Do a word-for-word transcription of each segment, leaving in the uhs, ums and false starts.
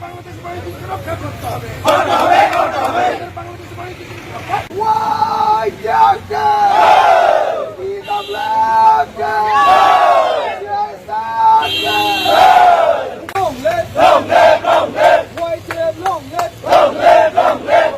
বাংলাদেশ বাহিনীকে রক্ষা করতে হবে। করতে হবে, করতে হবে। বাংলাদেশ বাহিনীকে রক্ষা করতে হবে। Y K K! PW K! CSF K! Long live! Long live! Long live! Y K K long live! Long live! Long live!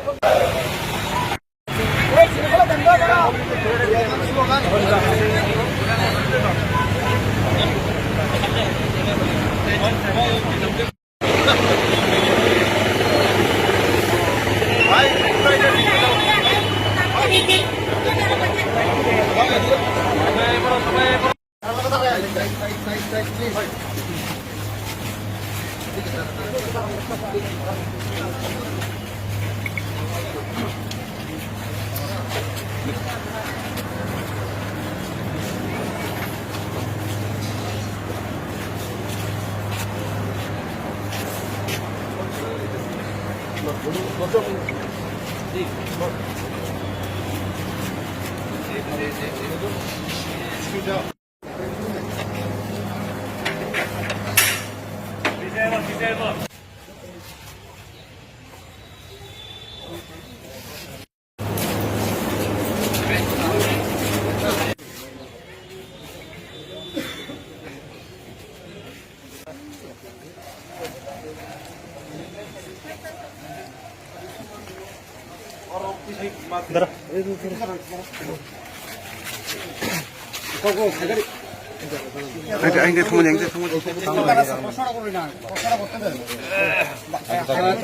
Ang, ang, ang, thumani, ang, thumani.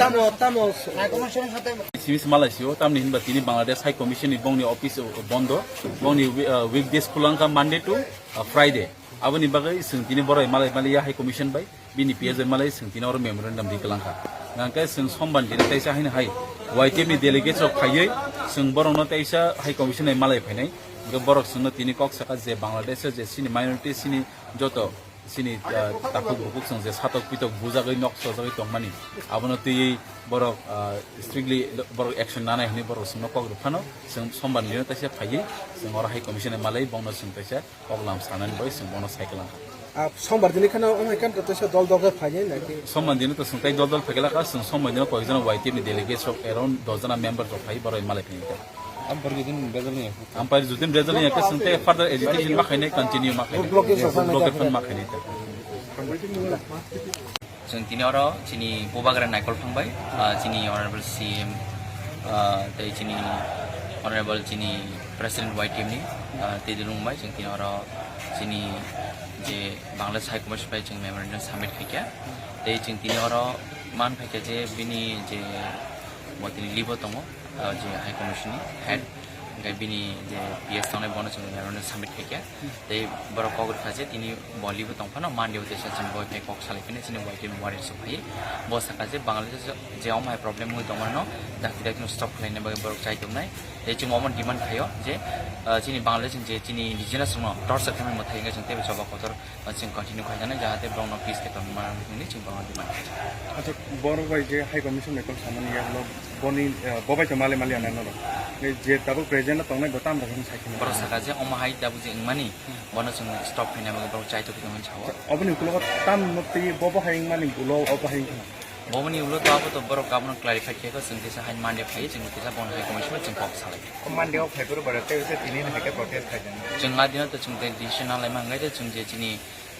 Tamo, tamo. Simis malai sio, tamni hinba tini Bangladesh High Commission ni bongni office bondo, bongni wi-, uh, weekdays khulangkha Monday to, uh, Friday. Aboni bagwi chwng tini borai malai maliya High Commission bai, bini P S bai malai chwng tini oro memorandum ri kwlangkha. Hwnkhe chwng sombar dini taisa haino hai Y T F ni delegates rok phaiwi chwng borokno taisa High Commission bai malai phainai. Hwnkhe borok chwngno tini kok saka je Bangladesh o je chini minority chini joto chini, ah, takhuk bukhuk chwng je satok pitok bujagwi nok sojagwi tongmani, abono twiwi borok, ah, strictly borok action nanai hwnwi borok chwngno kok rw phano, chwng sombar dino taisa phaiwi chwng oro High Commission bai malai bongno chwng taisa kok lam sanani bai chwng bono sai kwlangkha. Ah, sombar dini kheno wngkha khe taisa dol dol khe phaiwi nai khe? Sombar dino to chwng tai dol dol phai kwlangkha, chwng sombar dino koijon Y T F ni delegates rok around dos jona member rok phai borok malai phai kha. Ampar Judin Bejal ni. Ampar Judin Bejal ni yakhe chwng tei further agitation ma khainai, continue ma khainai. Blockade ma khainai. Chwng tini oro chini Bubagra Naikol phang bai, ah, chini Honorable C M, ah, tei chini Honorable chini President Y T F ni, ah, tei dulung bai chwng tini oro chini je Bangladesh High Commission bai chwng memorandum submit khaikha. Tei chwng tini oro man phaikha je bini je bo tini leave o tongo, ah, je High Commission ni head, hwnkhe bini je P S tongnai bono chwng memorandum submit khaikha. Tei borok kok rwkha je tini bo leave o tong phano Monday o teisa chwng bo phai kok salai phino chini Y T F ni warriors rok phai. Bo sakha je Bangladesh je omo hai problem wngwi tongmano dakti dakti no stop khlaina bagwi borok chai tongnai. Tei chwng omo demand khaio je, ah, chini Bangladesh ni je chini indigenous rokno torture khaimani mwthai hwnkhe chwng teibo choba kotor, ah, chwng continue khai jani, jahate borokno peace khe tongma hwnwi chwng borokno demand khaio. Acha, borok bai je High Commission bai kok samani yagulo boni, ah, bo bai to mali mali anai norok. Je tabuk present o tongnai bo tam rok hwnwi sai kheno. Borok sakha je omo hai tabuk je wngmani, bono chwng stop khaina bagwi borok chai tongwi tongmani sao. Oboni ukulogo tam no twi bo bo hai wngmani ulo obo hai wngkha. Boboni ulo to abo to borok abono clarify khe kho, chwng kisa hai Monday phai chwng kisa bono hai commission bai chwng kok salai. O Monday o phai phuru borok tei se tini hai khe protest khai jani. Chwng a dino to chwng tei decision na lai ma hwnkhai tei chwng je chini,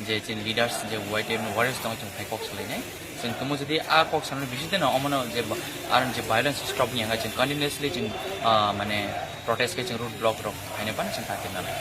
je chini leaders je Y T F ni warriors tongo chwng phai kok salai nai. Chwng tamo jodi a kok salai bisi teno omono je ba-, ar je violence stop ni hwnkhai chwng continuously chwng, ah, mane protest khe chwng road block rok khaina phano chwng kha khe nanai.